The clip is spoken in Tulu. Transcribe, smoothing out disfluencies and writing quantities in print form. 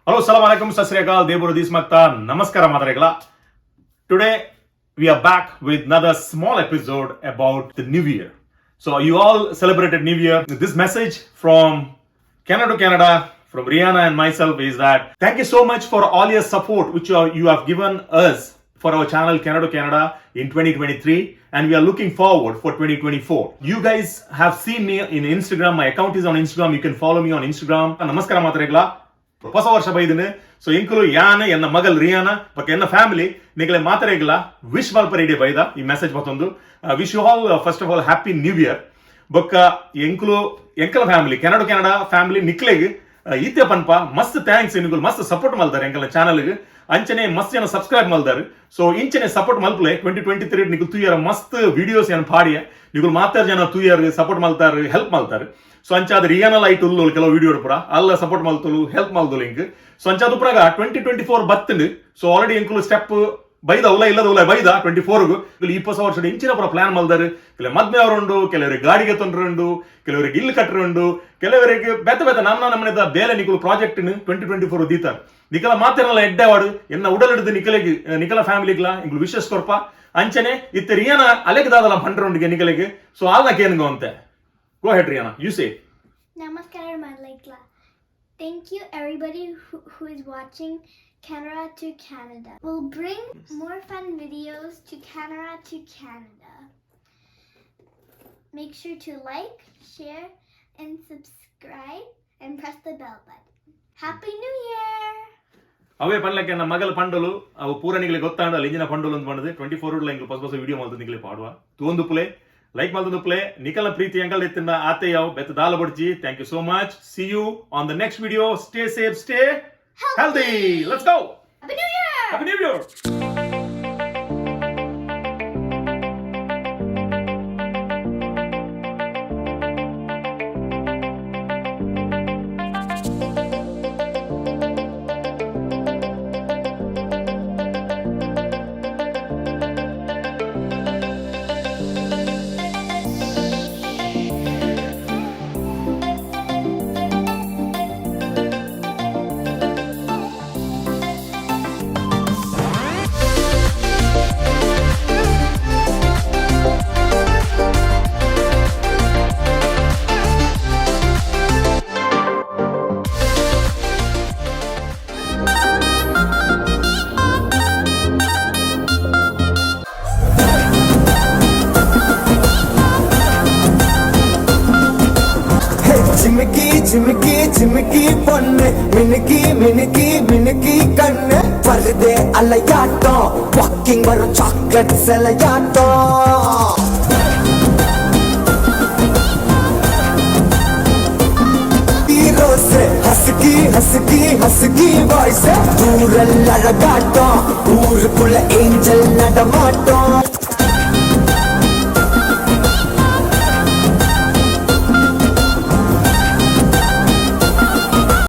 ಹಲೋ, ಸಲಾಮ್ ಅಲೈಕುಮ್, ಸತ್ ಶ್ರೀ ಅಕಾಲ್, ದೇವರು these ಮಕ್ತ ನಮಸ್ಕಾರ ಮಾತಾಡಿಗಳ. Today we are back with another small episode about the new year. So you all celebrated New Year. This message from Canada to Canada from Rihanna and myself is that thank you so much for all your support which you have given us for our channel Canada to Canada in 2023, and we are looking forward for 2024. You guys have seen me in Instagram. My account is on Instagram. You can follow me on Instagram. ನಮಸ್ಕಾರ ಮಾತಾಡಿಗಳ. ಹೊಸ ವರ್ಷ ಬೈದಿನಿ. ಸೊ ಎಂಕುಲು ಯಾನ್, ಎನ್ನ ಮಗಲ್ ರಿಯಾನ ಬೊಕ್ಕ ಎನ್ನ ಫ್ಯಾಮಿಲಿ ನಿಗಲೆ ಮಾತಾಡಿಗಳ ವಿಶ್ ಮಲ್ಪರೆ ಇಡೀ ಬೈದ ಈ ಮೆಸೇಜ್ ಮತ್ತೊಂದು. Wish you all, first of all, happy new year. ಬೊಕ್ಕ ಎಂಕುಲು ಎಂಕಲ ಫ್ಯಾಮಿಲಿ, ಕೆನಡ ಕೆನಡಾ ಫ್ಯಾಮಿಲಿ ನಿಕ್ಲೆಗ್ ಈತೆ ಪನ್ಪ, ಮಸ್ತ್ thanks. ನಿಗುಲು ಮಸ್ತ್ ಸಪೋರ್ಟ್ ಮಲ್ತಾರೆ ಎಂಕಲ ಚಾನಲ್ಗೆ. ಅಂಚನೆ ಮಸ್ತ್ ಜನ ಸಬ್ಸ್ಕ್ರೈಬ್ ಮಲ್ದಾರೆ. ಸೊ ಇಂಚನೆ ಸಪೋರ್ಟ್ ಮಲ್ಪಲೆ. 2023 ನಿಗುಲು ತೂಯರ ಮಸ್ತ್ ವಿಡಿಯೋಸ್ ಏನು ಪಾಡಿಯ. ನಿಗುಲು ಮಾತಾರ್ ಜನ ತೂಯರ್, ಸಪೋರ್ಟ್ ಮಲ್ತಾರೆ, ಹೆಲ್ಪ್ ಮಲ್ತಾರೆ. ಸೊ ಅಂಚಾದ ರಿಯಾನ ಲೈಟ್ ಉಲ್ಲೋಲು ಕೆಲವು ವಿಡಿಯೋ ಪುರ ಅಲ್ಲ ಸಪೋರ್ಟ್ ಮಲ್ತಲು, ಹೆಲ್ಪ್ ಮಲ್ತಲು ಇಂಕ್. ಸೊ ಅಂಚಾದ ಉಪ್ರಾಗ 2024 ಬತ್ತಂಡು. ಸೊ ಆಲ್ರೆಡಿ ಎಂಕುಲು ಸ್ಟೆಪ್ ಬೈದ ಉಲ ಇಲ್ಲದ ಉಲ ಬೈದ 24. ಈ ಹೊಸ ವರ್ಷ ಇಂಚಿನ ಪುರ ಪ್ಲಾನ್ ಮಲ್ದಾರು. ಕೆಲವು ಮದ್ಮೆ ಅವರುಂಡು, ಕೆಲವರಿಗೆ ಗಾಡಿಗೆ ತೊಂದ್ರೆ, ಕೆಲವರಿಗೆ ಇಲ್ಲು ಕಟ್ಟರುಂಡು, ಕೆಲವರಿಗೆ ಬೆತ್ತ ಬೆತ್ತ ನಮ್ಮ ನಮ್ಮನೆದ ಬೇಲೆ ನಿಕುಲು ಪ್ರಾಜೆಕ್ಟ್ 2024 ದೀತಾರ. ನಿಕಲ ಮಾತೇನಲ್ಲ ಎಡ್ಡೆವಾಡು ಎನ್ನ ಉಡಲಿಡ್ದು ನಿಕಲೆಗ್ ನಿಕಲ ಫ್ಯಾಮಿಲಿಗ್ಲ ಇಂಗ್ಲು ವಿಶೇಷ ಕೊರ್ಪ. ಅಂಚನೆ ಇತ್ತ ರಿಯಾನ ಅಲೆಗ್ ದಾದಲ ಪಂಡ್ರುಂಡಿಗೆ ನಿಕಲೆಗ್. ಸೊ ಆಲ್ನ ಕೇನ್ಗೋ ಅಂತೆ. Go ahead, Rihanna, you say. ನಮಸ್ಕಾರ ಮಾತೆರೆಗ್ಲ. Thank you, everybody who is watching Canada to Canada. We'll bring more fun videos to Canada to Canada. Make sure to like, share, and subscribe and press the bell button. Happy New Year! ಅವೇ ಪನ್ಲಕ್ಕೆ ನಮ್ಮ ಮಗಲ ಪಂಡಲು ಅವು ಪೂರ ನಿಗಲೆ ಗೊತ್ತಾಂಡ ಇಂಜಿನ ಪಂಡಲು ಅಂತ ಬಂದது. 24 ಇಂಗ್ಲು ಹೊಸ ಹೊಸ ವಿಡಿಯೋ ಮಲ್ತು ನಿಗಲೆ ಪಾಡುವ. ತೂಂದು ಪ್ಲೇ, ಲೈಕ್ ಮಲ್ತೊಂದು ಪ್ಲೇ. ನಿಕಲ ಪ್ರೀತಿ ಅಂಕಲ್ ಎತ್ತಿನ ಆತೆ ಯಾವ್ ಬೆತ್ತ ದಾಲ ಬಡ್ಚಿ. Thank you so much. See you on the next video. Stay safe, stay healthy. Let's go. Happy New Year! Happy New Year. Jimikki Jimikki Jimikki பொண்ணு, மினுக்கி மினுக்கி மினுக்கி கண்ணு, வருதே அலையாட்டம், வாக்கிங் வரும் சாக்லேட் சிலையாட்டம். Rose husky husky husky voice, தூரல் அழகாட்டம், ஊருக்குள்ள ஏஞ்சல் நடமாட்டம்.